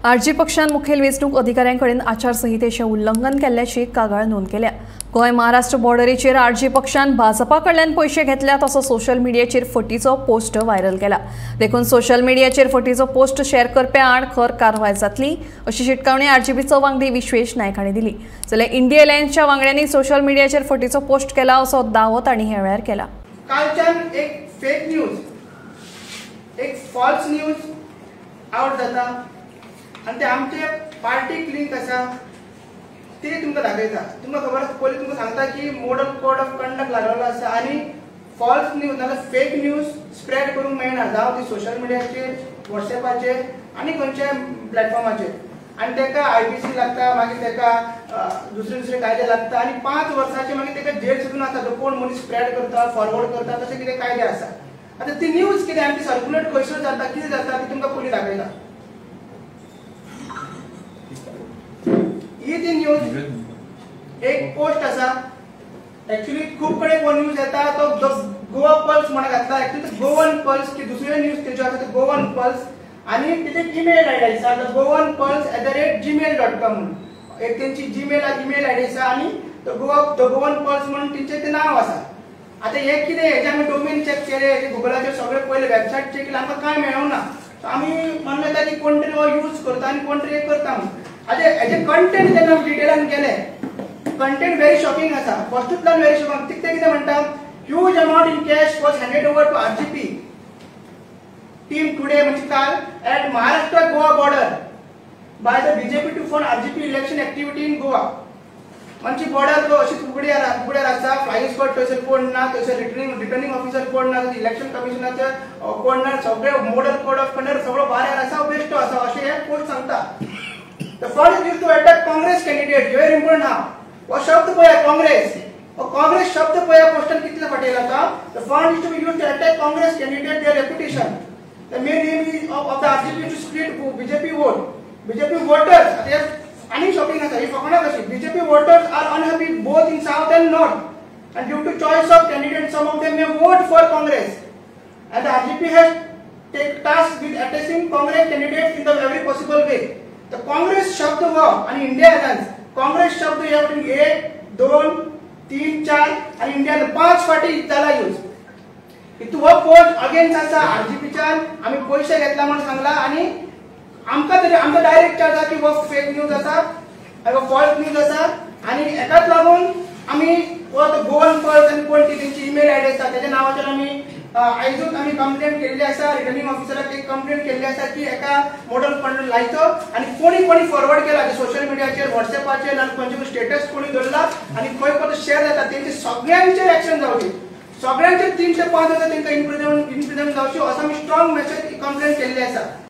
RG पक्षान मुखेल वेंचणूक अधिकाऱ्यांकडेन आचारसंहितेचें उल्लंघन केल्ल्याची कागाळ नोंद केल्या. गोंय महाराष्ट्र बॉर्डरीचेर आरजी पक्षान भाजपा कडल्यान पयशे घेतल्यात असो सोशल मिडियाचेर फटीचो पोस्ट व्हायरल केला. देखून सोशल मिडियाचेर फटीचो पोस्ट शेअर करप्या आड खर कारवाय जातली अशी शिटकावणी आरजीपीचो वांगडी विश्वेश नायक हांणी दिली. जाल्यार इंडिया अलायन्सच्या वांगड्यांनी सोशल मिडियाचेर फटीचो पोस्ट केला असो दावो तांणी ह्या वेळार केला. कालच्यान एक फेक न्यूज, एक फॉल्स न्यूज आवट जाता आनी ते आमचे पार्टीक लिंक आसा ते तुमकां दाखयता. तुमकां खबर आसा, पयलीं तुमकां सांगता की मॉडल कोड ऑफ कंडक्ट लागलेलो आसा आनी फॉल्स न्यूज नाल्यार फेक न्यूज स्प्रेड करूंक मेळना, जावं ती सोशल मिडियाचेर, वॉट्सएपाचेर आनी खंयच्याय प्लॅटफॉर्माचेर. आनी ताका IPC लागता, मागीर ताका दुसरे दुसरे कायदे लागता आनी 5 वर्साचे मागीर ताका जेल सुद्दां आसा. जो कोण मनीस स्प्रेड करता, फॉरवर्ड करता, तशें कितें कायदे आसा. आतां ती न्यूज कितें आनी ती सर्क्युलेट खंयसर जाता, कितें जाता ती तुमकां पयलीं दाखयता. ही ती न्यूज एक पोस्ट आसा. एक्चुअली खूब कडेन हो न्यूज येता तो गोवा पल्स म्हणून घातला. एक्चुअली गोवन पल्स की दुसरे न्यूज तेज्यो आसा ते गोवन पल्स आनी तेजे ईमेल आयडी आसा the Goan pulse @gmail.com म्हणून एक तेंची जीमेल ईमेल आयडी आसा आनी the Goan pulse म्हणून तेंचें तें नांव आसा. आतां हें कितें, हेजें आमी डोमेन चॅक केलें, हेजें गुगलाचेर सगळें पयलें वेबसायट चॅक केलें, आमकां कांय मेळोंक ना. सो आमी म्हणलें येता की कोण तरी हो यूज करता आनी कोण तरी करता म्हणून. आतां हेजें कंटेंट जेन्ना आमी डिटेलान गेले, कंटेंट व्हेरी शॉकिंग आसा. फर्स्टूतल्यान व्हेरी शॉकिंग. ते कितें म्हणटा, huge amount in cash was handed over to RGP team today म्हणजे काल at Maharashtra Goa border by the BJP to fund RGP election activity in Goa. म्हणजे बॉर्डर अशीच उगड्यार आसा, flying squad थंयसर कोण ना, थंयसर रिटर्निंग ऑफिसर कोण ना, इलेक्शन कमिशनाचे कोण ना, सगळे मॉडल कोड ऑफ कंडक्ट सगळो बाऱ्यार आसा, बेश्टो आसा अशें हे पोस्ट सांगता. The fund is used to attack Congress candidate. Very important हा. हो शब्द पळया काँग्रेस, हो काँग्रेस शब्द पळया पोस्टान कितले फाटी येता. The fund is to be used to attack Congress candidate, their reputation. The main aim is of the RGP to split BJP vote. BJP voters, आनी शॉकिंग आसा ही फकाणां कशी. BJP voters are unhappy both in south and north and due to choice of candidate some of them may vote for Congress and the RGP has take task with attacking Congress candidate in the every possible way. तर काँग्रेस शब्द हो आनी India alliance, Congress शब्द ह्या वटेन 1 2 3 4 आनी इंडियान 5 फाटी जाला यूज. हितून हो पोस्ट अगेन्स्ट आसा आरजीपीच्यान आमी पयशे घेतला म्हणून सांगला आनी आमकां तरी आमकां डायरेक्ट चार्ज आसा की हो फेक न्यूज आसा, हो फॉल्स न्यूज आसा आनी एकाच लागून आमी हो गोवन पल्स आनी कोण ती तेंची ईमेल आयडी आसा तेज्या नांवाचेर आमी आयजूच आमी कंप्लेंट केल्ली आसा. रिटर्निंग ऑफिसराक एक कंप्लेंट केल्ली आसा की एका मॉडल फंड लायचो आनी कोणी कोणी फॉरवर्ड केला सोशल मिडियाचेर, वॉट्सएपाचेर आनी खंयचे स्टेटस कोणी दवरला आनी खंय खंय शेअर जाता तेंचे सगळ्यांचेर एक्शन जावची, सगळ्यांचेर 3 ते 5 वर्सां तेंकां इम्प्रिजन जावची असो आमी स्ट्रॉंग मेसेज कंप्लेंट केल्ली आसा.